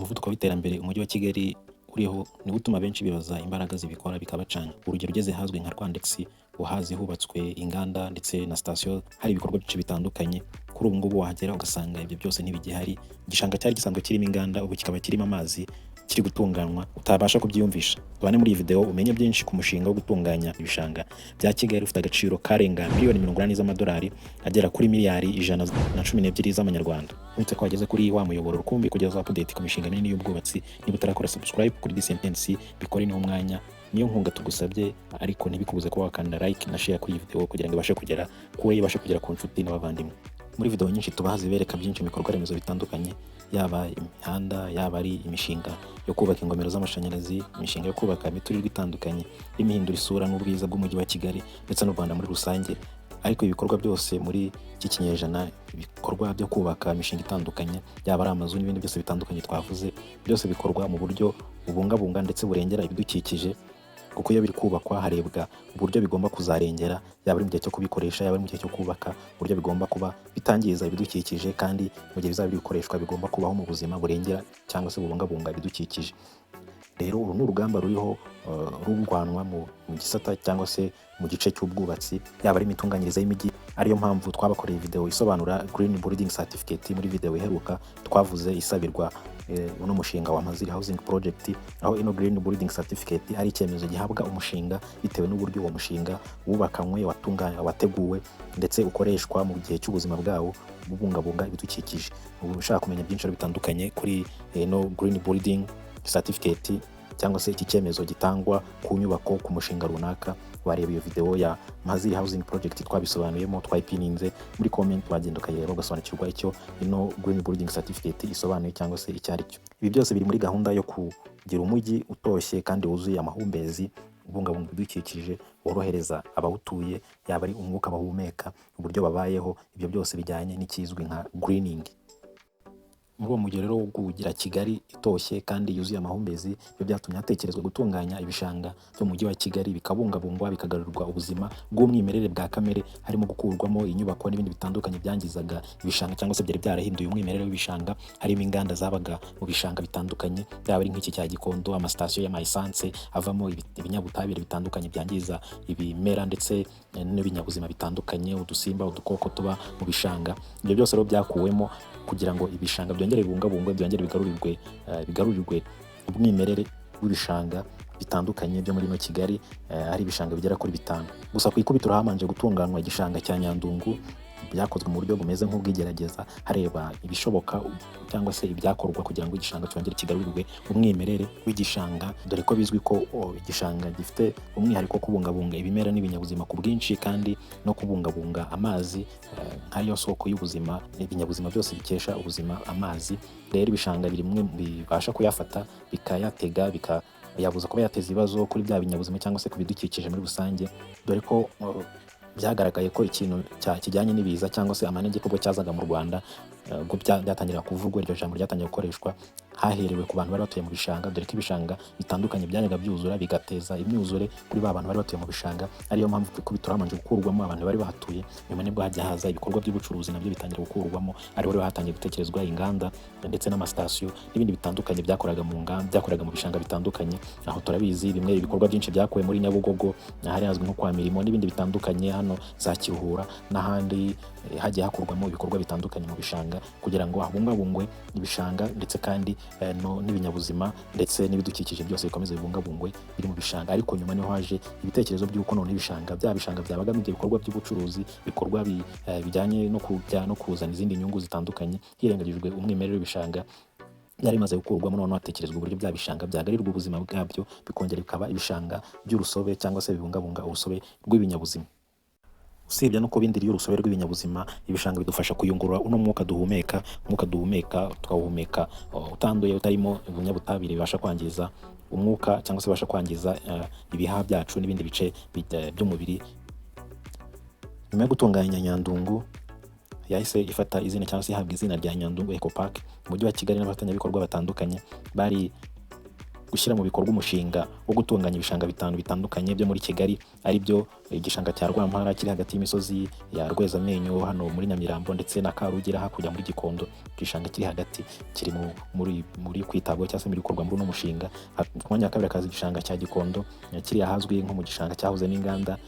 Umuvuduko w'iterambere umujyi wa Kigali uriho niwo utuma benshi bibaza imbaraga zibikora, bikabacanga. Urugero, ugeze ahazwi nka Rwandex, uhazi hubatswe inganda ndetse na sitasiyo, hari ibikorwa byinshi bitandukanye. Kuri ubu ngubu wahagera ugasanga ibyo byose ntibigihari. Igishanga cyari gisanzwe kirimo inganda ubu kikaba kirimo amazi, kiri gutunganywa, utabasha kubyiyumvisha. Tubane muri iyi video umenye byinshi ku mushinga wo gutunganya ibishanga bya Kigali ufite agaciro karenga miliyoni 80 z'amadolari, agera kuri miliyari 112 z'amanyarwanda. Uretse ko wageze kuri wa muyoboro rukumbi kugeza update ku mishinga minini y'ubwubatsi, niba utarakora subscribe kuri DCMTNC, bikore, niwo mwanya, niyo nkunga tugusabye. Ariko ntibikubuze kuba wakanda like na share kuri iyi video kugira ngo ibashe kugera kure, ibashe kugera ku nshuti n'abavandimwe. Muri video nyinshi tubaha zibereka byinshi mu bikorwa remezo bitandukanye, yaba imihanda, yaba ari imishinga yo kubaka ingomero z'amashanyarazi, imishinga yo kubaka imiturirwa itandukanye irimo ihindura isura n'ubwiza bw'umujyi wa Kigali ndetse n'u Rwanda muri rusange. Ariko ibikorwa byose muri iki kinyejana, ibikorwa byo kubaka imishinga itandukanye, yaba ari amazu n'ibindi byose bitandukanye twavuze, byose bikorwa mu buryo bubungabunga ndetse burengera ibidukikije, kuko iyo biri kubakwa harebwa uburyo bigomba kuzarengera, yaba ari mu gihe cyo kubikoresha, yaba ari mu gihe cyo kubaka, uburyo bigomba kuba bitangiza ibidukikije, kandi mu gihe bizaba biri gukoreshwa bigomba kubaho mu buzima burengera cyangwa se bubungabunga ibidukikije. Rero uru ni urugamba ruriho rurwanwa mu gisata cyangwa se mu gice cy'ubwubatsi, yaba ari imitunganyirize y'imijyi, ariyo mpamvu twabakoreye video isobanura Green Building Certificate. Muri video iheruka twavuze isabirwa uno mushinga wa Mpazi Housing Project, aho ino Green Building Certificate ari icyemezo gihabwa umushinga bitewe n'uburyo uwo mushinga wubakanywe, watunganywe, wateguwe ndetse ukoreshwa mu gihe cy'ubuzima bwawo bubungabunga ibidukikije. Ubu ushaka kumenya byinshi rero bitandukanye kuri ino Green Building Certificate cyangwa se iki cyemezo gitangwa ku nyubako, ku mushinga runaka, wareba iyo video ya Mpazi Housing Project, twabisobanuyemo, twayipininze muri comment, wagenda ukayireba ugasobanukirwa icyo ino Green Building Certificate isobanuye cyangwa se icyo ari cyo. Ibi byose biri muri gahunda yo kugira umujyi utoshye kandi wuzuye amahumbezi, ubungabunga ibidukikije, worohereza abawutuye, yaba ari umwuka bahumeka, uburyo babayeho. Ibyo byose bijyanye n'ikizwi nka greening. Muri uwo mujyi rero wo kugira Kigali itoshye kandi yuzuye amahumbezi, ibyo byatumye hatekerezwa gutunganya ibishanga byo mu mujyi wa Kigali, bikabungabungwa, bikagarurirwa ubuzima bw'umwimerere bwa kamere, harimo gukurwamo inyubako n'ibindi bitandukanye byangizaga ibishanga cyangwa se byari byarahinduye umwimerere w'ibishanga, harimo inganda zabaga mu bishanga bitandukanye, byaba ari nk'iki cya Gikondo, amasitasiyo y'ama essence avamo ibinyabutabire bitandukanye byangiza ibimera ndetse n'ibinyabuzima bitandukanye, udusimba, udukoko tuba mu bishanga. Ibyo byose rero byakuwemo kugira ngo ibishanga byongere bibungabungwe, byongere bigarurirwe umwimerere w'ibishanga bitandukanye byo muri ino Kigali, ari ibishanga bigera kuri bitanu. Gusa ku ikubitiro habanje gutunganywa igishanga cya Nyandungu. Byakozwe mu buryo bumeze nk'ubwigerageza, hareba ibishoboka cyangwa se ibyakorwa kugira ngo igishanga cyongere kigarurirwe umwimerere w'igishanga, dore ko bizwi ko igishanga gifite umwihariko wo kubungabunga ibimera n'ibinyabuzima ku bwinshi, kandi no kubungabunga amazi nk'ariyo soko y'ubuzima. Ibinyabuzima byose bikesha ubuzima amazi. Rero ibishanga biri bimwe bibasha kuyafata, bikayatega, bikayabuza kuba yateza ibibazo kuri bya binyabuzima cyangwa se ku bidukikije muri rusange, dore ko byagaragaye ko ikintu kijyanye n'ibiza cyangwa se amanegeka ubwo cyazaga mu Rwanda, ubwo byatangiraga kuvugwa, iryo jambo ryatangiye gukoreshwa, haherewe ku bantu bari batuye mu bishanga, dore ko ibishanga bitandukanye byajyaga byuzura bigateza imyuzure kuri ba bantu bari batuye mu bishanga. Ariyo mpamvu ku ikubitiro habanje gukurwamo abantu bari bahatuye. Nyuma nibwo hajya haza ibikorwa by'ubucuruzi, nabyo bitangira gukurwamo, ariho rero hatangiye gutekerezwa inganda ndetse n'amasitasiyo n'ibindi bitandukanye byakoraga mu nganda, byakoraga mu bishanga bitandukanye. Aho turabizi bimwe, ibikorwa byinshi byakuwe muri Nyabugogo, ahari hazwi nko kwa Mirimo n'ibindi bitandukanye, hano za Kiruhura n'ahandi, hagiye hakurwamo ibikorwa bitandukanye mu bishanga kugira ngo habungabungwe ibishanga, ndetse kandi n'ibinyabuzima ndetse n'ibidukikije byose bikomeze bibungabungwe biri mu bishanga. Ariko nyuma niho haje ibitekerezo by'uko none ibishanga, bya bishanga byabagamo ibyo bikorwa by'ubucuruzi, bikorwa bijyanye no kujya no kuzana izindi nyungu zitandukanye, hirengagijwe umwimerere w'ibishanga, byari bimaze gukurwamo. Noneho hatekerezwa uburyo bya bishanga byagarirwa ubuzima bwabyo, bikongera bikaba ibishanga by'urusobe cyangwa se bibungabunga urusobe rw'ibinyabuzima. Usibye no kuba indiri y'urusobe rw'ibinyabuzima, ibishanga bidufasha kuyungurura uno mwuka duhumeka. Umwuka duhumeka tukawuhumeka utanduye, utarimo ibinyabutabire bibasha kwangiza umwuka cyangwa se bibasha kwangiza ibihaha byacu n'ibindi bice by'umubiri. Nyuma yo gutunganya Nyandungu, yahise ifata izina cyangwa se ihabwa izina rya Nyandungu Eco Park. Umujyi wa Kigali n'abafatanyabikorwa batandukanye bari Gushyira mu bikorwa umushinga wo gutunganya ibishanga bitanu bitandukanye byo muri Kigali, ari byo igishanga cya Rwampara kiri hagati y'imisozi ya Rwezamenyo hano muri Nyamirambo ndetse na Karugira hakurya muri Gikondo. Igishanga kiri hagati kiri muri kwitabwaho cyangwa se muri gukorwa muri uno mushinga. Ku mwanya wa kabiri hakaza igishanga cya Gikondo, kiri ahazwi nko mu gishanga cyahozemo inganda,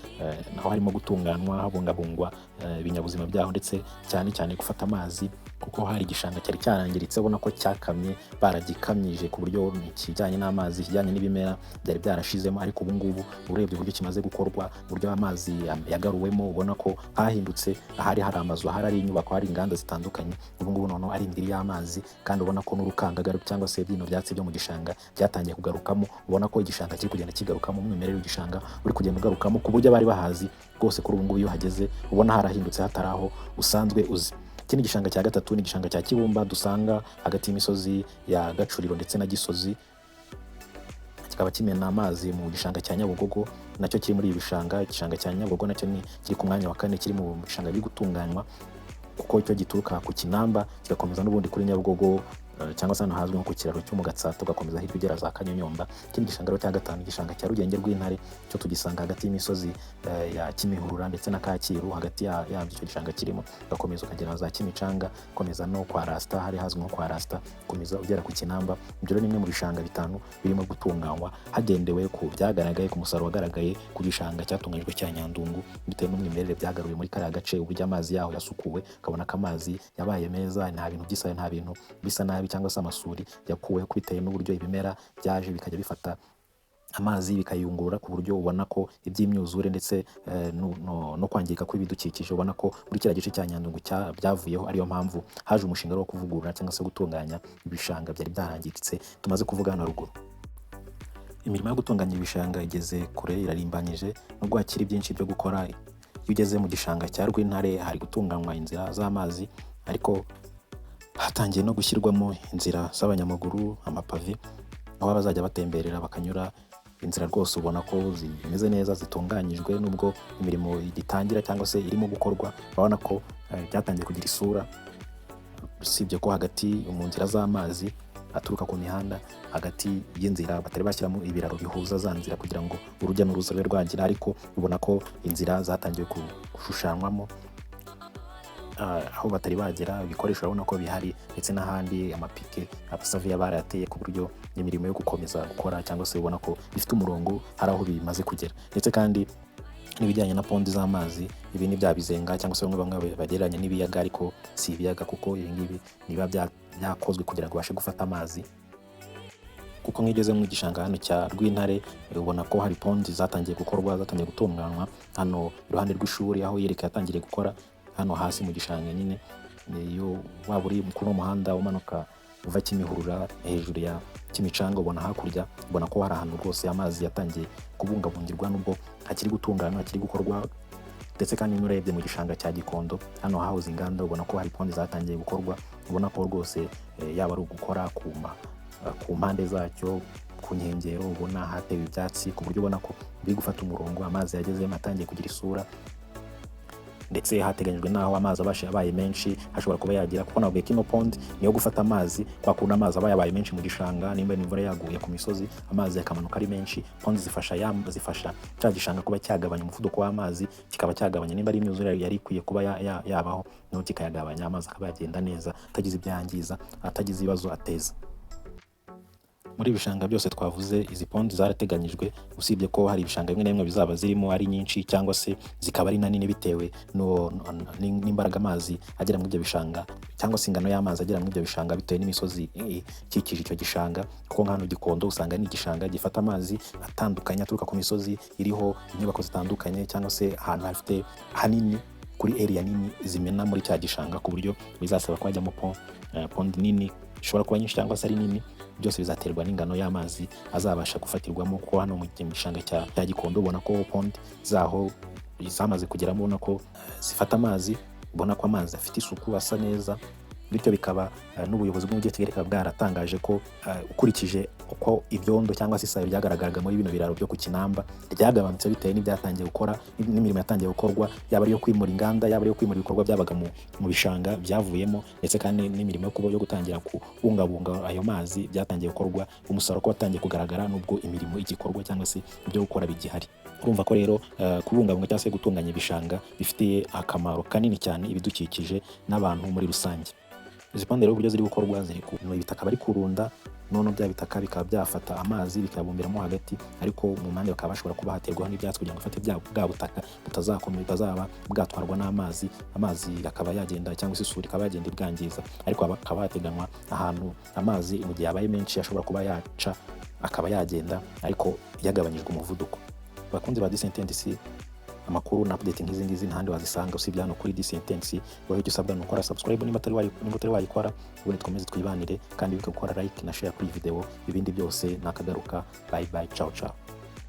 naho harimo gutunganywa, habungabungwa ibinyabuzima byaho, ndetse cyane cyane gufata amazi, kuko hari igishanga cyari cyarangiritse, ubona ko cyakamye, baragikamyije ku buryo ikijyanye n'amazi, ikijyanye n'ibimera byari byarashizemo. Ariko ubu ngubu urebye uburyo kimaze gukorwa, uburyo amazi yagaruwemo, ubona ko hahindutse. Ahari hari amazu, ahari hari inyubako, hari inganda zitandukanye, ubu ngubu noneho ari indiri y'amazi. Kandi ubona ko n'urukangaga cyangwa se bino byatsi byo mu gishanga byatangiye kugarukamo. Ubona ko igishanga kiri kugenda kigarukamo, umwimerere w'igishanga uri kugenda ugarukamo, ku buryo abari bahazi rwose kuri ubu ngubu iyo uhageze ubona harahindutse, hatari aho usanzwe uzi. Ikindi gishanga cya gatatu ni igishanga cya Kibumba dusanga hagati y'imisozi ya Gacuriro ndetse na Gisozi, kikaba kimena amazi mu gishanga cya Nyabugogo, nacyo kiri muri ibi bishanga. Igishanga cya Nyabugogo nacyo ni kiri ku mwanya wa kane, kiri mu bishanga biri gutunganywa, kuko cyo gituruka ku Kinamba kigakomeza n'ubundi kuri Nyabugogo, cyangwa se hano hazwi nko ku kiraro cyo mu Gatsata, ugakomeza hirya ugera za Kanyonyomba. Ikindi gishanga rero cya gatanu, igishanga cya Rugenge rw'Intare, cyo tugisanga hagati y'imisozi ya Kimihurura ndetse na Kacyiru. Hagati yabyo icyo gishanga kirimo, ugakomeza ukagera za Kimicanga, ukomeza no kwa Rasita, hari hazwi nko kwa Rasita, ukomeza ugera ku Kinamba. Ibyo rero ni bimwe mu bishanga bitanu birimo gutunganywa hagendewe ku byagaragaye, ku musaruro wagaragaye ku gishanga cyatunganyijwe cya Nyandungu, bitewe n'umwimerere byagaruye muri kariya gace, uburyo amazi yaho yasukuwe, ukabona ko amazi yabaye meza, nta bintu by'isayo, nta bintu bisa nabi, cyangwa se amasuri yakuweho, bitewe n'uburyo ibimera byaje bikajya bifata amazi bikayungurura, ku buryo ubona ko iby'imyuzure ndetse no kwangirika kw'ibidukikije, ubona ko muri kiriya gice cya Nyandungu byavuyeho. Ariyo mpamvu haje umushinga wo kuvugurura cyangwa se gutunganya ibishanga byari byarangiritse tumaze kuvuga hano haruguru. Imirimo yo gutunganya ibishanga igeze kure, irarimbanyije, nubwo hakiri byinshi byo gukora. Iyo ugeze mu gishanga cya Rwintare hari gutunganywa inzira z'amazi, ariko hatangiye no gushyirwamo inzira z'abanyamaguru, amapave, aho bazajya batemberera bakanyura. Inzira rwose ubona ko zimeze neza, zitunganyijwe, nubwo imirimo igitangira cyangwa se irimo gukorwa. Urabona ko byatangiye kugira isura, usibye ko hagati mu nzira z'amazi aturuka ku mihanda, hagati y'inzira batari bashyiramo ibiraro bihuza za nzira kugira ngo urujya n'uruza rube rwagira. Ariko ubona ko inzira zatangiye gushushanywamo. Aho batari bagera ibikoresho urabona ko bihari, ndetse n'ahandi amapike abasaviya barayateye, ku buryo imirimo yo gukomeza gukora cyangwa se ubona ko bifite umurongo, hari aho bimaze kugera. Ndetse kandi n'ibijyanye na pond z'amazi, ibi ni bya bizenga cyangwa se bamwe bagereranya n'ibiyaga, ariko si ibiyaga, kuko ibi ngibi niba byakozwe kugira ngo babashe gufata amazi. Kuko nk'iyo ugeze mu gishanga hano cya Rwintare, ubona ko hari pond zatangiye gukorwa, zatangiye gutunganywa hano iruhande rw'ishuri aho yereka yatangiriye gukora, hano hasi mu gishanga nyine. Iyo waba uri kuri uno muhanda umanuka uva Kimihurura hejuru ya Kimicanga, ubona hakurya, ubona ko hari ahantu rwose amazi yatangiye kubungabungirwa, nubwo hakiri gutunganywa, hakiri gukorwa. Ndetse kandi niba urebye mu gishanga cya Gikondo hano hahoze inganda, ubona ko hari pond zatangiye gukorwa. Ubona ko rwose yaba ari ugukora ku mpande zacyo, ku nkengero, ubona hatewe ibyatsi, ku buryo ubona ko biri gufata umurongo, amazi yagezemo atangiye kugira isura. Ndetse hateganyijwe n'aho amazi abasha yabaye menshi hashobora kuba yagira, kuko nabwiye ko ino pond niyo gufata amazi kwa kundi amazi aba yabaye menshi mu gishanga, nimba imvura yaguye ku misozi amazi akamanuka ari menshi, pond zifasha cya gishanga kuba cyagabanya umuvuduko w'amazi, kikaba cyagabanya nimba ari imyuzure yari ikwiye kuba yabaho, noneho kikayagabanya, amazi akaba yagenda neza atagize ibyo yangiza, atagize ibibazo ateza. Muri ibishanga byose twavuze, izi pond zarateganyijwe, usibye ko hari ibishanga bimwe na bimwe bizaba zirimo ari nyinshi cyangwa se zikaba ari na nini, bitewe n'imbaraga amazi agera muri ibyo bishanga cyangwa se ingano y'amazi agera muri ibyo bishanga, bitewe n'imisozi ikikije icyo gishanga. Kuko nka hano Gikondo usanga ni igishanga gifata amazi atandukanye aturuka ku misozi iriho inyubako zitandukanye, cyangwa se ahantu hafite hanini, kuri area nini zimena muri cya gishanga, ku buryo bizasaba ko hajyamo pond nini, ishobora kuba nyinshi cyangwa se ari nini. Byose bizaterwa n'ingano y'amazi azabasha gufatirwamo. Kuko hano mu gishanga cya Gikondo ubona ko pond zaho zamaze kugeramo, ubona ko zifata amazi, ubona ko amazi afite isuku, asa neza. Bityo bikaba n'ubuyobozi bw'umujyi wa Kigali bukaba bwaratangaje ko ukurikije Uko ibyondo cyangwa se isayo ryagaragaraga muri bino biraro byo ku Kinamba ryagabanutse bitewe n'ibyatangiye gukora n'imirimo yatangiye gukorwa, yaba ari iyo kwimura inganda, yaba ari iyo kwimura ibikorwa byabaga mu bishanga byavuyemo, ndetse kandi n'imirimo yo gutangira kubungabunga ayo mazi byatangiye gukorwa. Umusaruro ko watangiye kugaragara nubwo imirimo igikorwa cyangwa se ibyo gukora bigihari. Urumva ko rero kubungabunga cyangwa se gutunganya ibishanga bifitiye akamaro kanini cyane ibidukikije n'abantu muri rusange. Izi pande rero, uburyo ziri gukorwa, ziri ku ni ibitaka bari kurunda, noneho bya bitaka bikaba byafata amazi bikayabumbiramo hagati, ariko mu mpande bakaba bashobora kuba haterwaho n'ibyatsi kugira ngo bafate bwa butaka butazakomera, butazaba bwatwarwa n'amazi, amazi akaba yagenda cyangwa se isuri ikaba yagenda ibwangiza. Ariko hakaba hateganywa ahantu amazi mu gihe yabaye menshi ashobora kuba yaca akaba yagenda, ariko yagabanyijwe umuvuduko. Bakunzi ba Decent, amakuru na update nk'izi ngizi ntahandi wazisanga usibye hano kuri Decent. Wowe icyo usabwa ni ukora subscribe niba utari wayikora, ubundi dukomeze twibanire, kandi wibuke gukora like na share kuri iyi video. Ibindi byose nakagaruka. Bye bye, ciao ciao.